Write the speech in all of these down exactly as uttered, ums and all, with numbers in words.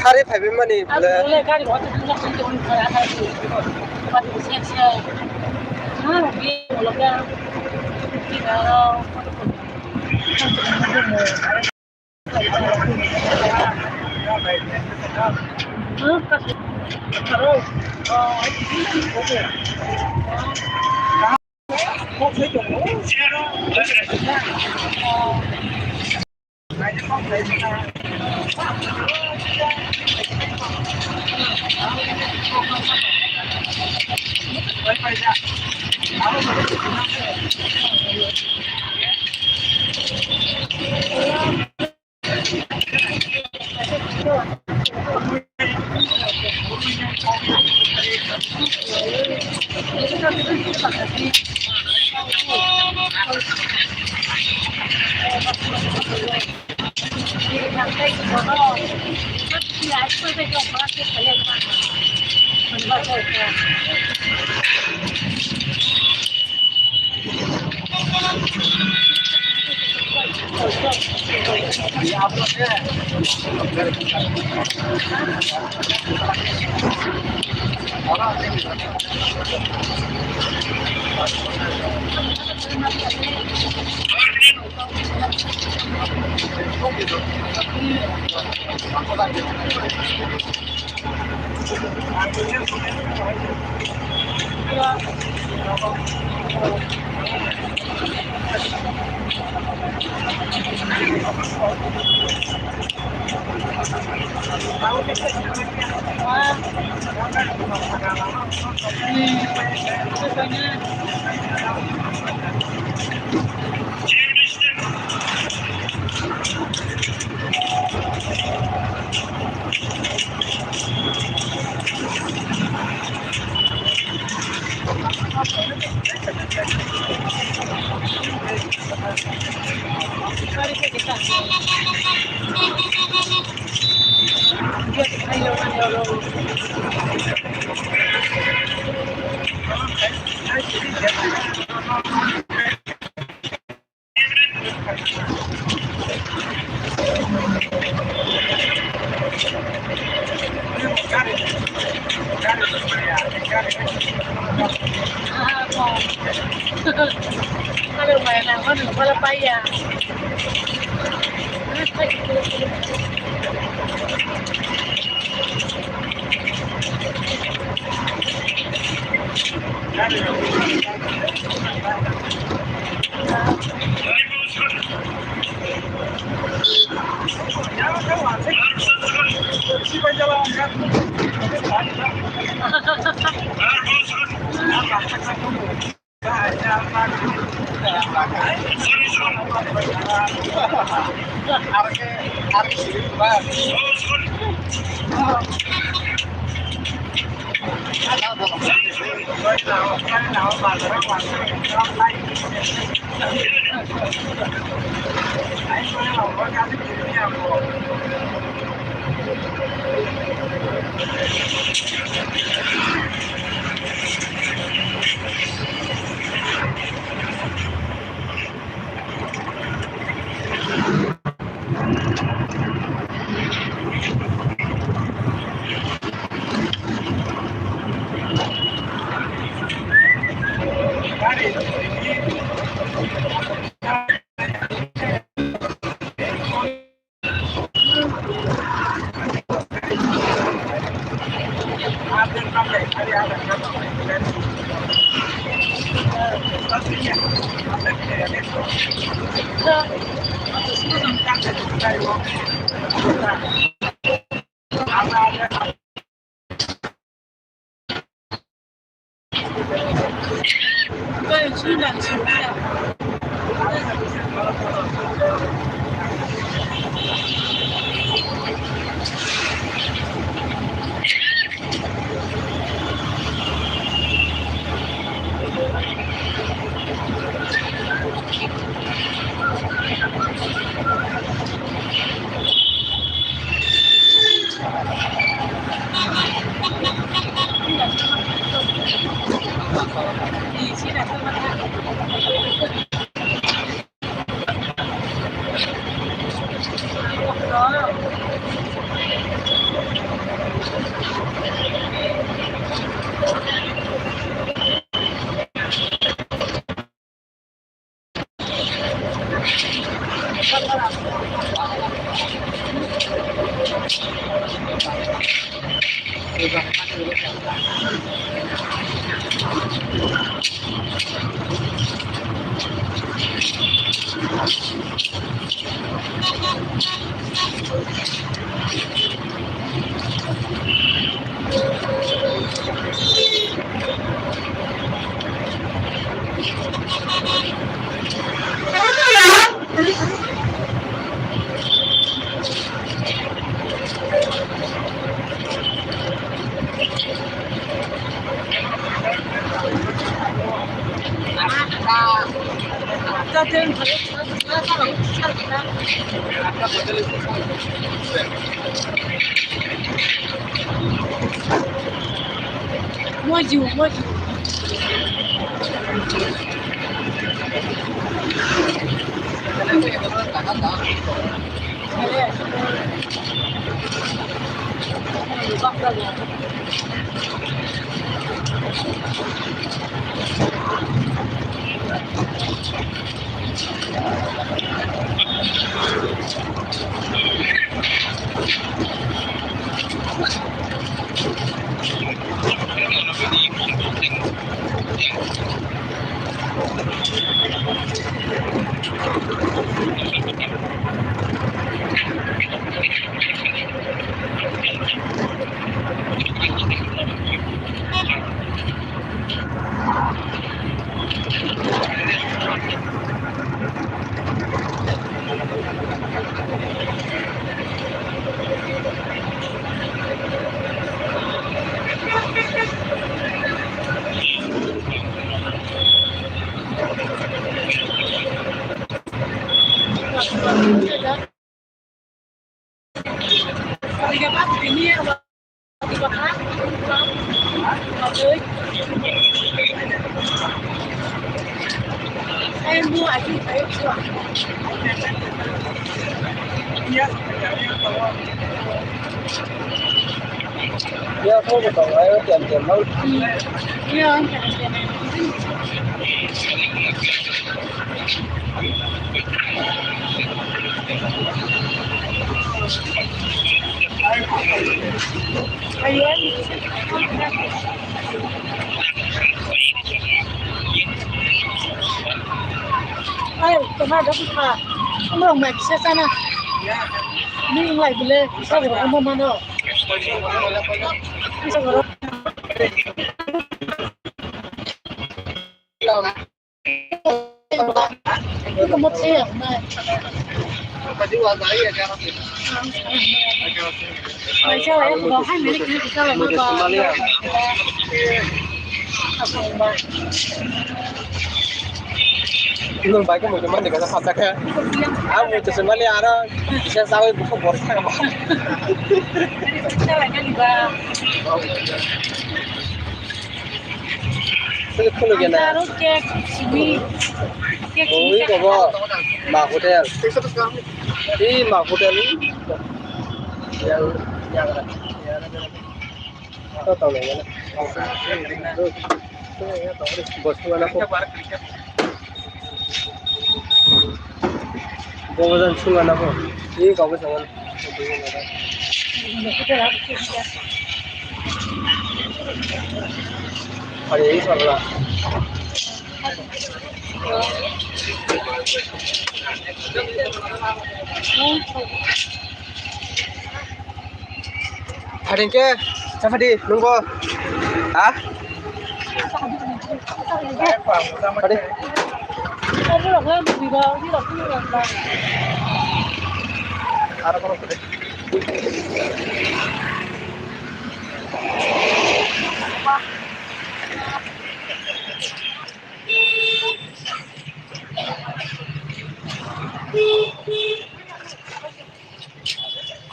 Khari phaibai mani bole. Moju, moju. Ai, toma da bwkha. Amrok mai kisa chana. Ni wng lai bile, kisa borok omo mano. Kisa borok. Nung bai khe muitu mani kasa phacha khe. Ang muitu se mali aro kisa chawi bukhuk borok thang ba. Khuluk khuluk ya na. Aro cake simi. Cake simi. Oi, cake. Bobo. Ma hotel. Ih, ma hotel. Yang, yang, yang. To tong nai gana. Bostu gana ko. Bobo jan sung gana ko. Ih, kau ke sangan. Hari ini salah. Pharing khe chaphadi nungbo. Ha? Pharing. Aro kono kore.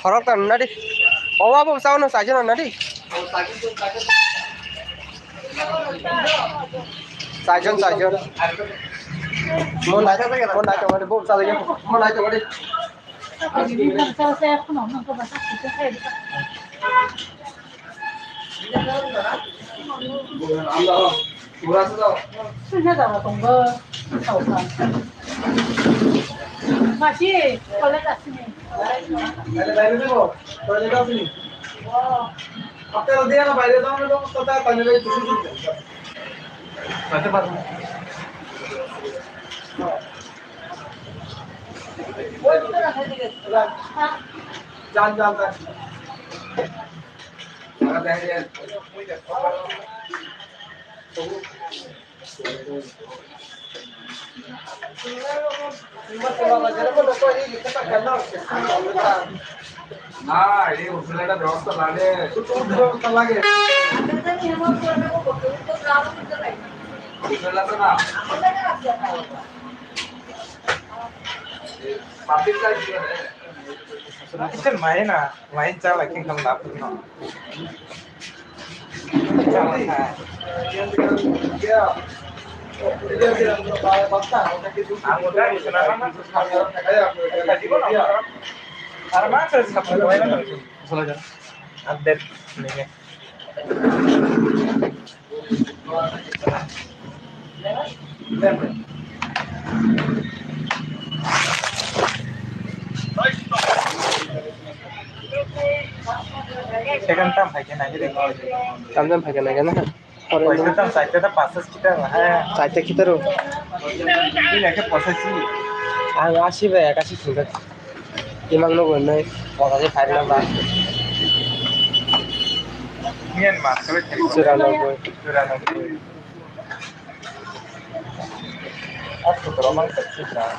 Khorok ta nadi. Owa bo sao no sajo no nadi. Sajon, sajon. Mo nai, mo nai to bo sao mo nai to. মাসি, টয়লেট আসেনি। আরে বাইরে দেবো, টয়লেট আসেনি। ও। আপনারা দিয়ে না বাইরে যাও না, ব্যবস্থা তা তাহলে এই দুশো জুট দেন। যাইতে পারবো। ওই তো না, ওই দিকে। যান, যান, যান। না, এই হোটেলে একটা ব্যবস্থা লাগে। ব্যবস্থা লাগে। হোটেল আছে না? পাবলিক চাই কি করে? Ito main na, main chala king kang dapur no. Chala sa. Ang udah di sana mana? Tadi gua nonton. Arma sa sa. Update ni. Second time phaikhe naikhe de. Tamjani phaikhe naikhe na? Paisa tam saita ta pasas kita lah, hai. Saita kita ro. Ini naikhe pasas sih. Ang asi bai, kasi thungkha. Imang no gonai, pokoknya five number. Nian mas, kalau cari. Churanobboi. Churanobboi. Aku teromang kecil lah.